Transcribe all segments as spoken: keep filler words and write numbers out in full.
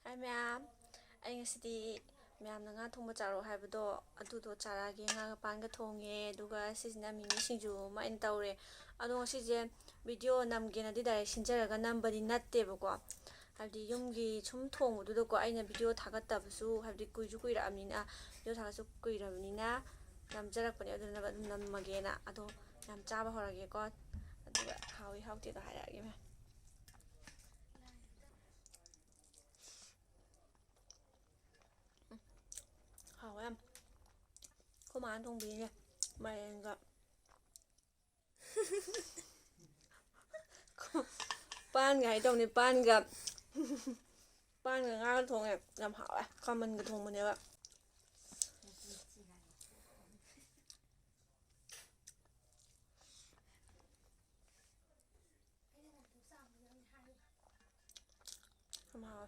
ꯍꯥꯏ ꯃꯌꯥꯝ, ꯑꯩ ꯉꯁꯤꯗꯤ ꯃꯌꯥꯝꯅ ꯉꯥ ꯊꯣꯡꯕ ꯆꯥꯔꯛꯑꯣ ꯍꯥꯏꯕꯗꯣ, ꯑꯗꯨꯗꯣ ꯆꯥꯔꯛꯑꯒꯦ꯫ ꯉꯥꯒ ꯄꯥꯟꯒ ꯊꯣꯡꯉꯦ, ꯑꯗꯨꯒ ꯁꯤꯁꯤꯅ ꯃꯤꯃꯤ ꯁꯤꯡꯖꯨ ꯑꯃ ꯑꯩꯅ ꯇꯧꯔꯦ꯫ ꯑꯗꯣ ꯉꯁꯤꯁꯦ ꯚꯤꯗꯤꯑꯣ ꯅꯝꯒꯦꯅꯗꯤ ꯗꯥꯏꯔꯦꯛ ꯁꯤꯟꯖꯔꯒ ꯅꯝꯕꯗꯤ ꯅꯠꯇꯦꯕꯀꯣ, ꯍꯥꯏꯕꯗꯤ ꯌꯨꯝꯒꯤ ꯁꯨꯝ ꯊꯣꯡꯕꯗꯨꯗꯀꯣ, ꯑꯩꯅ ꯚꯤꯗꯤꯑꯣ ꯊꯥꯒꯠꯇꯕꯁꯨ, ꯍꯥꯏꯕꯗꯤ ꯀꯨꯏꯁꯨ ꯀꯨꯏꯔꯛꯑꯕꯅꯤꯅ, ꯚꯤꯗꯤꯑꯣ ꯊꯥꯒꯠꯁꯨ ꯀꯨꯏꯔꯕꯅꯤꯅ ꯅꯝꯖꯔꯛꯄꯅꯦ꯫ ꯑꯗꯨꯅ ꯑꯗꯨꯝ ꯅꯝꯃꯒꯦꯅ꯫ ꯑꯗꯣ ꯌꯥꯝ ꯆꯥꯕ ꯍꯧꯔꯒꯦꯀꯣ, ꯑꯗꯨꯒ ꯍꯥꯎꯏ ꯍꯥꯎꯇꯦꯗꯣ ꯍꯥꯏꯔꯛꯑꯒꯦ ꯃꯌꯥꯝ꯫ ꯍꯥꯎꯋꯦ ꯌꯥꯝ꯫ ꯑꯩꯈꯣꯏ ꯃꯥꯅ ꯊꯣꯡꯕꯤꯔꯤꯅꯦ, ꯃꯥꯏꯔꯦꯟꯒ꯫ ꯄꯥꯟꯒ ꯍꯥꯏꯗꯧꯅꯦ, ꯄꯥꯟꯒ꯫ ꯄꯥꯟꯒ ꯉꯥꯒ ꯊꯣꯡꯉꯦ꯫ ꯌꯥꯝ ꯍꯥꯎꯋꯦ꯫ ꯈꯥꯃꯟꯒ ꯊꯣꯡꯕꯅꯦꯕ꯫ ꯌꯥꯝ ꯍꯥꯎꯋꯦ꯫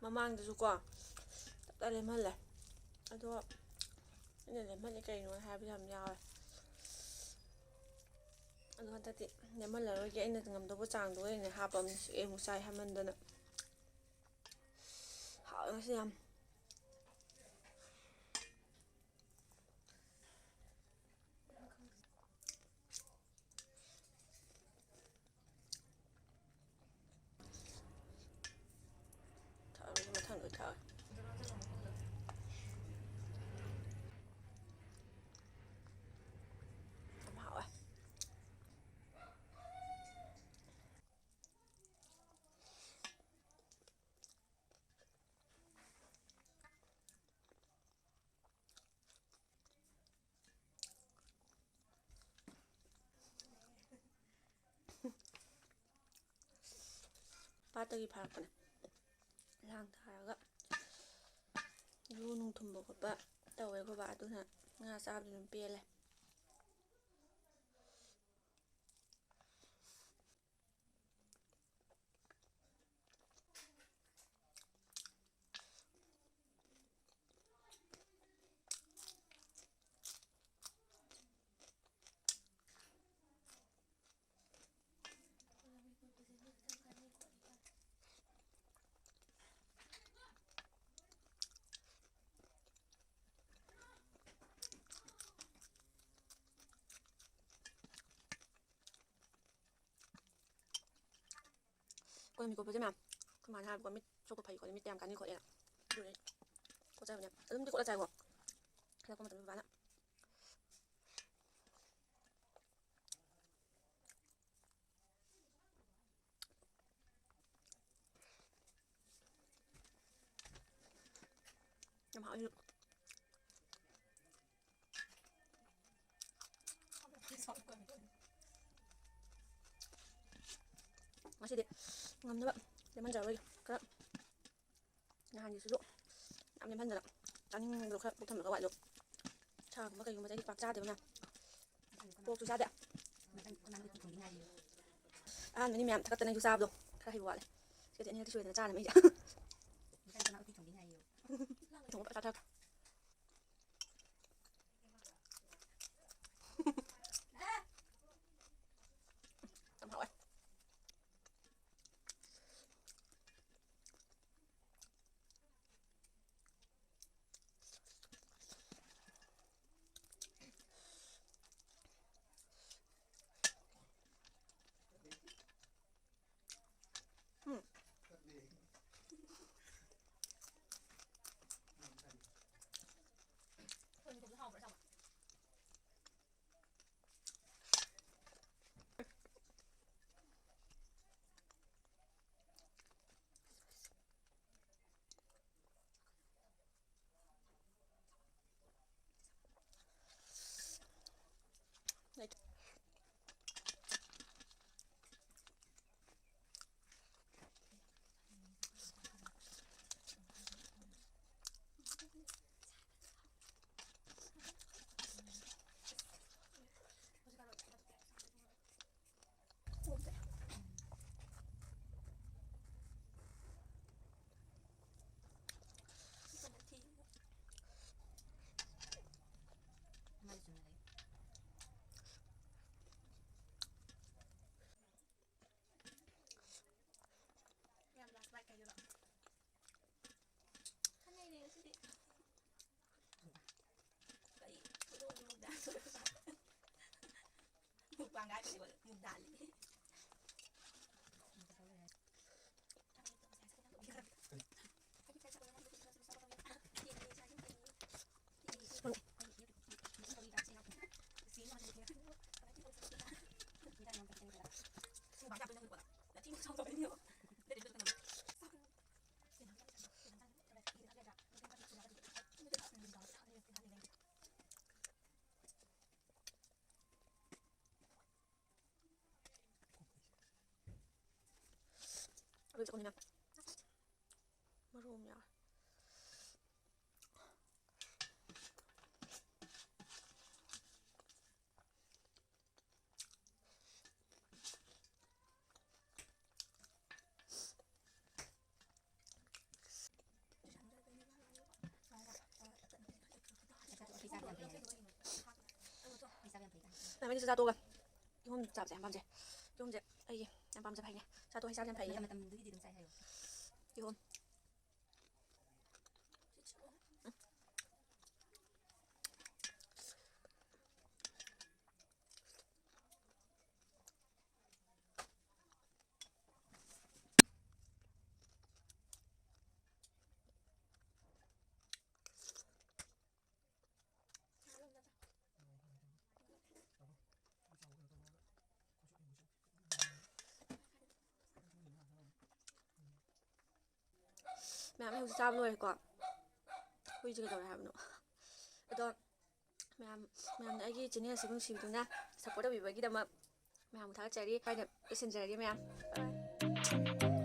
ꯃꯃꯥꯡꯗꯁꯨꯀꯣ ꯇꯞꯇꯥꯏ ꯂꯦꯝꯍꯜꯂꯦ꯫ ꯑꯗꯣ ꯑꯩꯅ ꯂꯦꯝꯍꯜꯂꯤ ꯀꯩꯅꯣ ꯍꯥꯏꯕ ꯌꯥꯝ ꯌꯥꯎꯋꯦ꯫ ꯑꯗꯣ ꯍꯟꯗꯛꯇꯤ ꯂꯦꯝꯍꯜꯂꯔꯣꯏꯒꯦ, ꯑꯩꯅ ꯉꯝꯗꯧꯕ ꯆꯥꯡꯗꯣ ꯑꯣꯏꯅ ꯍꯥꯞꯄꯕꯅꯤ꯫ ꯁꯤ ꯑꯃꯨꯛ ꯆꯥꯏ ꯍꯥꯏꯃꯟꯗꯅ꯫ ꯍꯥꯎꯋꯦ ꯉꯁꯤ ꯌꯥꯝ꯫ ꯊꯛꯑꯔꯣꯏꯒꯦ, ꯃꯊꯪ ꯂꯣꯏ ꯊꯛꯑꯒꯦ꯫ ꯌꯥꯝ ꯍꯥꯎꯋꯦ꯫ ꯄꯥꯠꯇꯒꯤ ꯐꯥꯔꯛꯄꯅꯦ꯫ ꯂꯥꯡ ꯊꯥꯔꯒ ꯏꯔꯨ ꯅꯨꯡ ꯊꯨꯝꯕ ꯈꯣꯠꯄ ꯇꯧꯋꯦ ꯑꯩꯈꯣꯏ ꯕꯥ, ꯑꯗꯨꯅ ꯉꯥ ꯆꯥꯕꯗꯤ ꯑꯗꯨꯝ ꯄꯦꯜꯂꯦ꯫ ꯀꯣꯠꯂꯝꯃꯤꯀꯣ ꯐꯖꯅ꯫ ꯑꯩꯈꯣꯏ ꯃꯥꯅ ꯍꯥꯏꯕꯀꯣ, ꯃꯤꯠ ꯁꯣꯛꯄ ꯐꯩ ꯈꯣꯠꯂꯤ, ꯃꯤꯠꯇ ꯌꯥꯝ ꯀꯥꯟꯅꯩ ꯈꯣꯠꯂꯦꯅ꯫ ꯑꯗꯨꯅꯦ ꯀꯣꯠꯆꯕꯅꯦ꯫ ꯑꯗꯨꯝꯗꯤ ꯀꯣꯠꯂ ꯆꯥꯏꯀꯣ꯫ ꯍꯜꯂꯛꯄ ꯃꯇꯝꯗ ꯕꯕꯥꯅ꯫ ꯌꯥꯝ ꯍꯥꯎꯋꯦ꯫ ꯉꯁꯤꯗꯤ ꯉꯝꯅꯕ ꯂꯦꯃꯟ ꯖꯥꯔ ꯑꯣꯏꯒꯦ꯫ ꯈꯔ ꯅꯍꯥꯟꯒꯤꯁꯤꯁꯨ ꯌꯥꯝ ꯂꯦꯝꯍꯟꯗꯅ ꯆꯥꯅꯤꯡꯕꯗꯣ ꯈꯔ ꯄꯨꯛ ꯊꯟꯕꯒ ꯋꯥꯠꯂꯦ꯫ ꯁꯥꯒꯨꯝꯕ ꯀꯩꯒꯨꯝꯕꯁꯦ ꯑꯩꯗꯤ ꯄꯥꯛ ꯆꯥꯗꯦꯕ ꯃꯌꯥꯝ꯫ ꯄꯣꯛꯁꯨ ꯆꯥꯗꯦ꯫ ꯑꯍꯥꯟꯕꯅꯤ ꯃꯌꯥꯝ ꯊꯥꯒꯠꯇꯅ ꯑꯩꯁꯨ ꯆꯥꯕꯗꯣ ꯈꯔ ꯍꯩꯕ ꯋꯥꯠꯂꯦ꯫ ꯁꯤꯗꯤ ꯑꯅꯤꯔꯛꯇꯤ ꯁꯨꯔꯦꯗꯅ ꯆꯥꯗꯕ ꯑꯩꯁꯦ꯫ ꯊꯣꯡꯕ ꯐꯖ ꯊꯥꯛ꯫ ꯌꯥꯝ ꯍꯥꯎꯋꯦ꯫ ꯎꯝ꯫ ꯌꯥꯝ ꯂꯥꯁ ꯕꯥꯏꯠ ꯀꯥꯏꯗꯨꯔꯣ? ꯈꯪꯉꯩꯅꯦ ꯉꯁꯤꯗꯤ꯫ ꯀꯔꯤ? ꯃꯨꯛꯕꯥꯡ ꯍꯥꯏꯕꯅꯦꯕ, ꯃꯨꯛꯗꯥꯜꯂꯤ꯫ ꯇꯧꯅꯤꯡꯉꯦ꯫ ꯃꯔꯨ ꯑꯃ ꯌꯥꯎꯔꯦ꯫ ꯅꯕꯥꯅꯤꯁꯨ ꯆꯥꯊꯣꯛꯑꯒ ꯀꯤꯍꯣꯝ ꯆꯥꯕꯁꯦ ꯌꯥꯝ ꯄꯥꯝꯖꯩ꯫ ꯀꯤꯍꯣꯝꯁꯦ ꯑꯩꯒꯤ ꯌꯥꯝ ꯄꯥꯝꯖꯕ ꯍꯩꯅꯦ꯫ ꯆꯥꯊꯣꯛ ꯍꯩ ꯆꯥꯕꯁꯦ ꯌꯥꯝ ꯐꯩꯌꯦ꯫ ꯃꯇꯝ ꯃꯇꯝꯗꯨꯒꯤꯗꯤ ꯑꯗꯨꯝ ꯆꯥꯏ ꯍꯥꯏꯌꯣ꯫ ꯀꯤꯍꯣꯝ꯫ ꯃꯌꯥꯝ ꯑꯩ ꯍꯧꯖꯤꯛ ꯆꯥꯕ ꯂꯣꯏꯔꯦꯀꯣ꯫ ꯍꯨꯏꯁꯦ ꯀꯩꯗꯧꯔꯦ ꯍꯥꯏꯕꯅꯣ? ꯑꯗꯣ ꯃꯌꯥꯝ, ꯃꯌꯥꯝꯅ ꯑꯩꯒꯤ ꯆꯦꯅꯦꯜꯁꯤꯕꯨ ꯅꯨꯡꯁꯤꯕꯤꯗꯨꯅ ꯁꯞꯄꯣꯔꯠ ꯇꯧꯕꯤꯕꯒꯤꯗꯃꯛ ꯃꯌꯥꯝꯕꯨ ꯊꯥꯒꯠꯆꯔꯤ꯫ ꯁ꯭ꯋꯥꯏꯗ ꯂꯣꯏꯁꯤꯟꯖꯔꯒꯦ ꯃꯌꯥꯝ꯫ Bye bye꯫